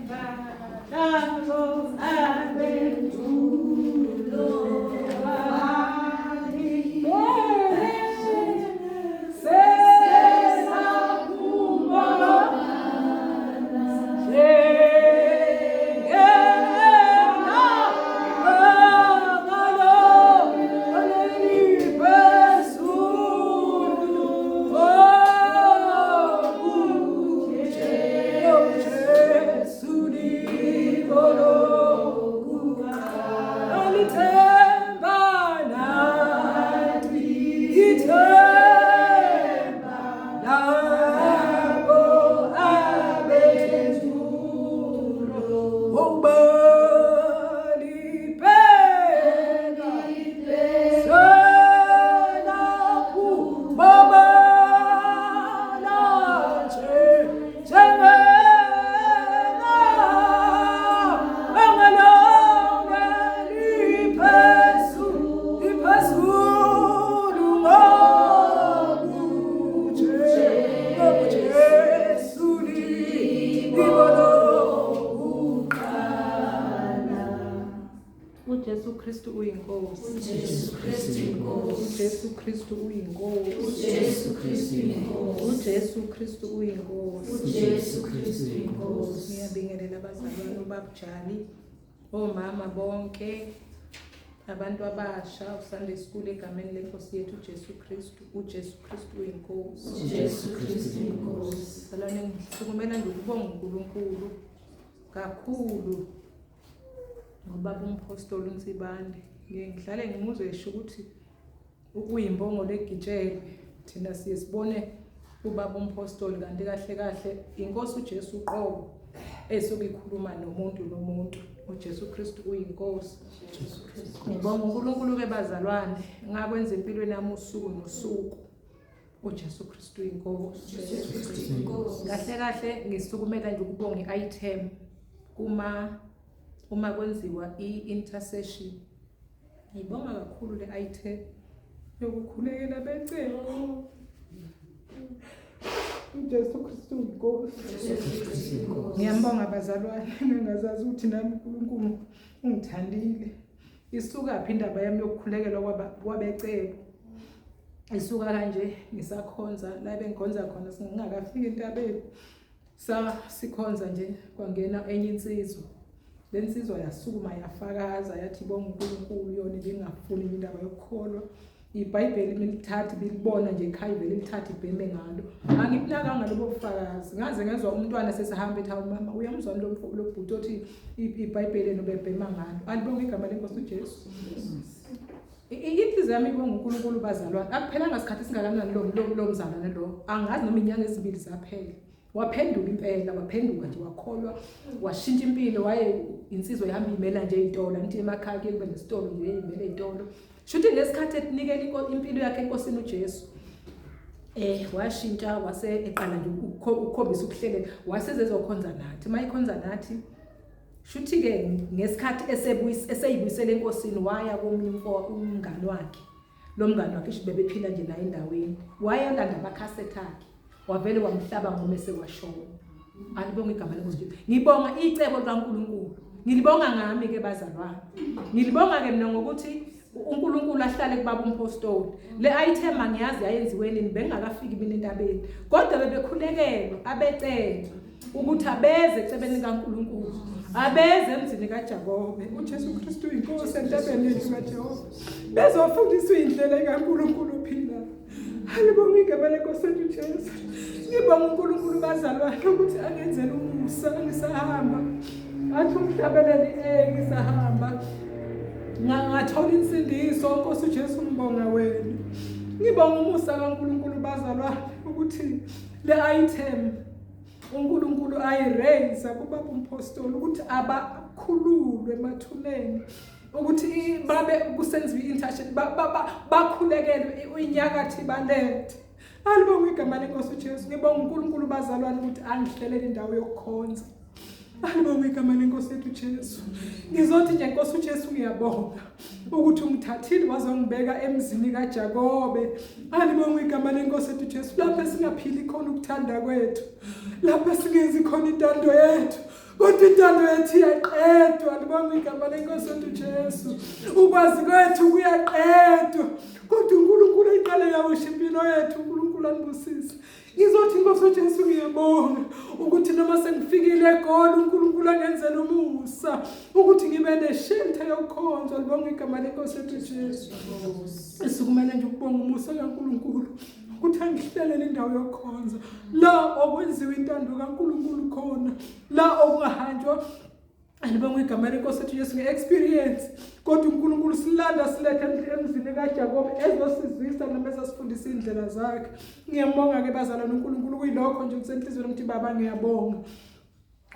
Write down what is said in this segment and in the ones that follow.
Labo abendulo uJesu Kristu uyinkosi. uJesu Kristu inkosi. uJesu Kristu uyinkosi. uJesu Kristu inkosi. uJesu Kristu uyinkosi. uJesu Kristu inkosi. Ngiyabingelela abazalwane ubabujali, omama bonke, abantu abasha, uSunday School egameni lenkosi yethu uJesu Kristu. uJesu Kristu uyinkosi. uJesu Kristu inkosi. Bazalwane ngisukumela nje ukubonga uNkulunkulu kakhulu ngobaba umpostoli uNsibande. Ngiye ngihlale ngimuzwe esho ukuthi uyimbongolo egitshelwe. Thina siye sibone ubaba umpostoli kanti kahle kahle inkosi uJesu uqobo esuke ikhuluma nomuntu nomuntu. uJesu Kristu uyinkosi. Ngibonga uNkulunkulu ke bazalwane ngakwenza empilweni yami usuku nosuku. uJesu Kristu uyinkosi. uJesu Kristu inkosi. Kahle kahle ngisukumela nje ukubonga i-item kuma uma kwenziwa i-intercession. Ngibonga kakhulu le item yokukhulekela becebo. uJesu Kristu uyinkosi. uJesu Kristu inkosi. Ngiyambonga bazalwane ngingazazi ukuthi nami uNkulunkulu ungithandile. Isuka phi indaba yami yokukhulekelwa kwabecebo? Isuka kanje ngisakhonza la bengikhonza khona singakafiki entabeni. Sa sikhonza nje kwangena enye insizwa. Le nsizwa yasukuma yafakaza yathi bonga uNkulunkulu yona ibingafuni indaba yokukholwa. iBhayibheli milithatha bilibona nje ekhaya vele lithatha ibheme ngalo. Angibunakanga lobo bufakazi. Ngaze ngezwa umntwana sesihamba ethi hawu mama uyamzwa lo mfo lo bhuti othi iBhayibheli nobebhema ngalo. Alibonge igama lenkosi uJesu. Inhliziyo yami ibonga uNkulunkulu bazalwane. Akuphelanga isikhathi esingakanani lo mzalwane lo. Angazi noma inyanga ezimbili zaphela. Waphenduka impela, waphenduka nje wakholwa, washintsha impilo, waye insizwa ihamba imela nje izitolo, angithi emakhaya kuye kube nesitolo nje imela izitolo. Shuthi ngesikhathi etinikela impilo yakhe enkosini uJesu. Washintsha wase eqala nje ukukhombisa ukuhlelela, wasezezokhonza nathi. Mayikhonza nathi shuthi ke ngesikhathi eseyibuyisele enkosini waya komunye umngani wakhe. Lo mngani wakhe isho bebephila nje naye endaweni. Wayelanda amakhasethi akhe. Wavele wamhlaba ngomese washona. Alibonga igama lenkosi Jesu. Ngibonga icebo likaNkulunkulu. Ngilibonga ngami ke bazalwane. Ngilibonga ke mina ngokuthi uNkulunkulu ahlale kubaba umpostoli. Le item angiyazi yayenziwe nini bengingakafiki mina entabeni. Kodwa bebekhulekelwa abecela ukuthi abeze ecebeni kaNkulunkulu. Abeze emzini kaJakobe. uJesu Kristu inkosi entabeni yethu kaJehova. Bezofundiswa indlela kaNkulunkulu phila. Alibonga igama lenkosi yethu Jesu. Ngibonga uNkulunkulu bazalwane ukuthi angenzele umusa ngisahamba. Athi umhlabeleli ngisahamba. Ngathola insindiso Nkosi uJesu ngibonga wena. Ngibonga umusa kaNkulunkulu bazalwane ukuthi le item uNkulunkulu ayiraise kubaba umpostoli ukuthi abakhululwe emathuneni ukuthi babe kusenziwa i-intercession bakhulekelwe inyakathi balethe. Alibonga igama lenkosi uJesu. Ngibonga uNkulunkulu bazalwane ukuthi angihlelele indawo yokukhonza. Alibonga igama lenkosi yethu Jesu. Ngizothi nje Nkosi uJesu ngiyabonga ukuthi ungithathile wazongibeka emzini kaJakobe. Alibonga igama lenkosi yethu Jesu. Lapho esingaphili khona ukuthanda kwethu, lapho esingenzi khona intando yethu. Kodwa intando yethu iyaqedwa, libonga igama lenkosi yethu Jesu. Ukwazi kwethu kuyaqedwa, kodwa uNkulunkulu eyiqale yawusha impilo yethu. uNkulunkulu anibusise. Ngizothi Nkosi uJesu ngiyabonga ukuthi noma sengifikile eGoli uNkulunkulu angenzela umusa ukuthi ngibe neshelter yokukhonza, libonga igama lenkosi yethu Jesu. Isukumele nje ukubonga umusa kaNkulunkulu ukuthi angihlelele indawo yokukhonza la okwenziwa intando kaNkulunkulu khona, la okungahanjwa, alibonga igama lenkosi ethu Jesu, nge-experience, kodwa uNkulunkulu silanda silethe emzini kaJakobe ezosizwisa noma ezosifundisa iy'ndlela zakhe. Ngiyambonga-ke bazalwane uNkulunkulu kuyilokho nje kusenhliziyweni ukuthi baba ngiyabonga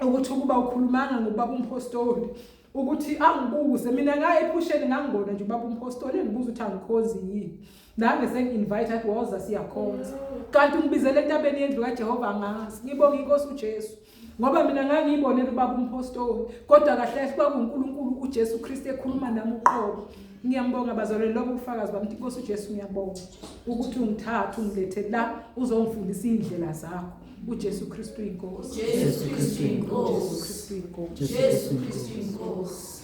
ukuthi ukuba ukhulumanga ngobaba umpostoli ukuthi angibuze mina ngaye ephusheni ngangibona nje ubaba umpostoli engibuza ukuthi angikhonzi yini, nange sengi-invite athi woza siyakhonza, kanti ungibizele entabeni yendlu kaJehova. Angazi, ngibonga inkosi uJesu ngoba mina ngangiyibonela ubaba umpostoli, kodwa kahle kahle kwakuNkulunkulu uJesu Kristu ekhuluma nami uqobo. Ngiyambonga bazalwane, lobo ubufakazi bami. Inkosi uJesu ngiyabonga ukuthi ungithatha ungilethe la uzongifundisa iy'ndlela zakho. uJesu Kristu inkosi. Jesu Kristu Jesu inkosi. Kristu inkosi. Jesu Kristu inkosi.